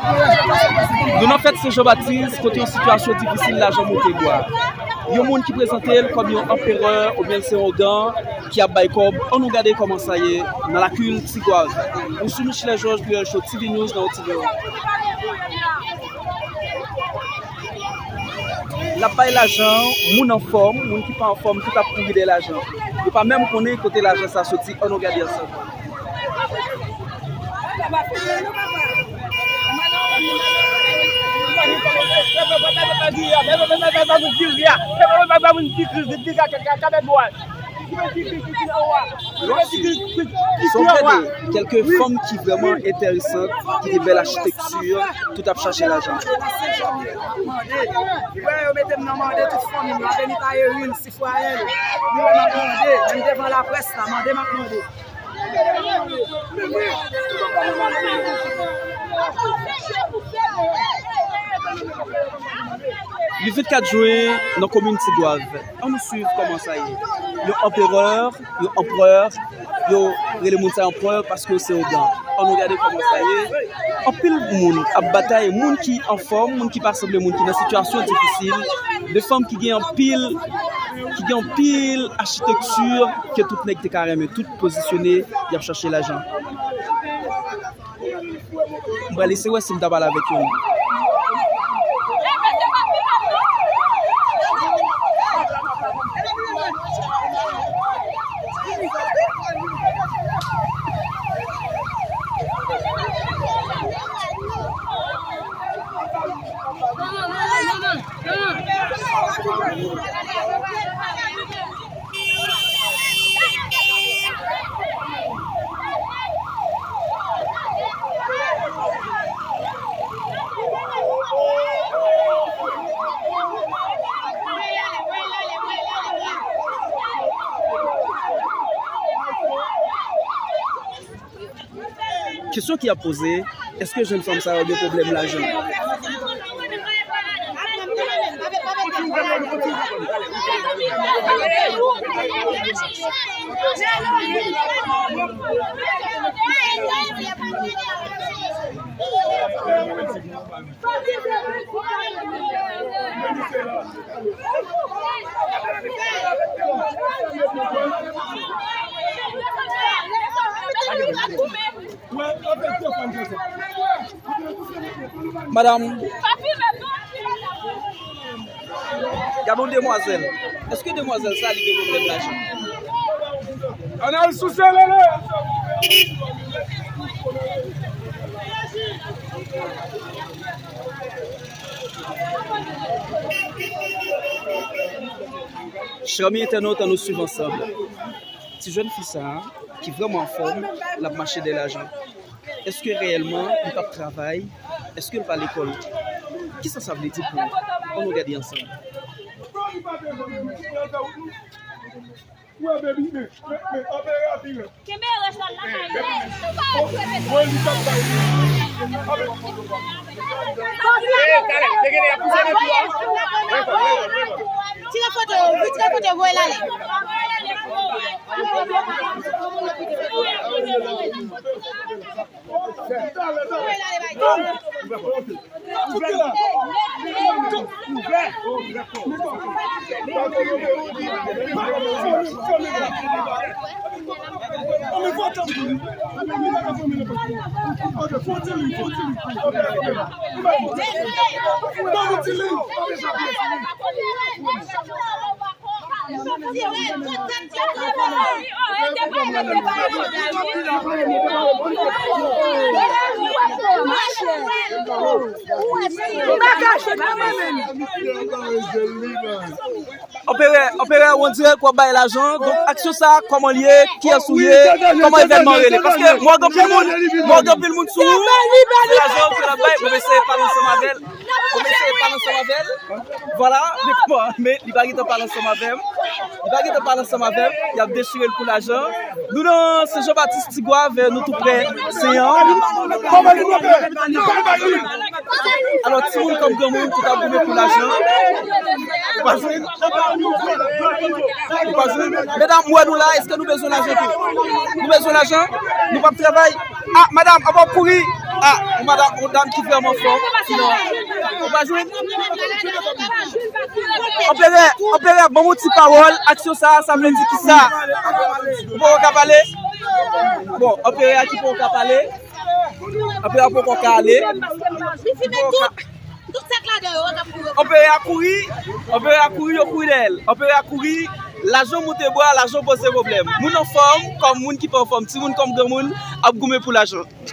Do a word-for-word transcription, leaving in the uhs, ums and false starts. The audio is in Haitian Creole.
Nou nan fèt Sen Jan Batis, kote yon sitiyasyon difisil, lajan monte bwa. Yon moun ki prezante l kòm yon anperè oubyen l se yon ougan ki ap bay kòb. Ann nou gade kòman sa ye nan lakil Tigwav. Ou sou Michelet Georges pou Real Show T V News nan yon ti videyo. L ap bay lajan, moun anfòm, moun ki pa anfòm, tout ap kouri dèyè lajan. Yo pa menm konnen kote lajan sa soti, ann nou gade ansanm. Si w gade kèlke fanm ki vrèman enteresan, ki gen bèl achitekti, tout ap chache lajan. Frè, yo mete m nan mande tout fanmi m, yo vini pa Erin, Sifwayèn. Nou wè m ap mande, menm devan laprès la, mande m ap mande. Li vennkat jen nan komin Tigwav. Ann nou swiv kòman sa ye. Yon anperè, yon anperè, yo rele moun sa yo anperè paske yo se ougan. Ann nou gade kòman sa ye. Anpil moun ap batay, moun ki anfòm, moun ki pa sanble, moun ki nan sitiyasyon difisil, de fanm ki gen anpil, ki gen anpil achitekti ke tout nèg te ka renmen, tout pozisyone, y ap chache lajan. M pral eseye wè si m ta pale avèk youn. Kesyon ki ap poze, èske jèn fanm sa yo gen pwoblèm lajan? Madanm, gade yon demwazèl. Èske demwazèl sa li gen pwoblèm lajan? Ann al souse lele. Chè zanmi entènot, ann nou swiv ansanm. Ti jèn fi sa a, ki vrèman anfòm, l ap mache dèyè lajan. Èske reyèlman li p ap travay? Èske l pa lekòl? Kisa sa vle di pou ou? Ann nou gade ansanm. Kenbe rès la lakay ou. Tire foto, wi, tire foto, voye l ale. Anperè, anperè, on dirè w ap bay lajan. Donk, aksyon sa a, kòman l ye? Kiyès ou ye? Kòman evènman an rele? Paske m wè gen anpil moun, m wè gen anpil moun sou ou. Se lajan ke l ap bay. Bon, m eseye pale ansanm avè l. Bon, m eseye pale ansanm avè l. Vwala, men kòman, men li pa gentan pale ansanm avè m. Li pa gentan pale ansanm avè m. Y ap dechire l pou lajan. Nou nan Sen Jan Batis Tigwav, nou tou prè Seyan. Alò, timoun kòm granmoun, tout ap goumen pou lajan. Ou pa jwenn? Ou pa jwenn? Medam, m wè nou la, èske nou bezwen lajan tou? Nou bezwen lajan? Nou p ap travay? Ah, madam, ann pa kouri. Ah, yon madanm, yon dam ki vrèman fò. Sinon, ou pa jwenn. Anperè, anperè, ban m yon ti pawòl, aksyon sa, sa vle di ki sa? Ou poko ka pale? Bon, anperè a ki poko ka pale. Anperè a poko ka ale. Li fini tout. Tout sèk ladan yo, yo t ap kouri. Anperè a kouri, anperè a kouri, yo kouri dèyè l. Anperè a kouri, lajan monte bwa, lajan poze pwoblèm. Moun anfòm, kòm moun ki pa anfòm, timoun kòm granmoun, ap goumen pou lajan.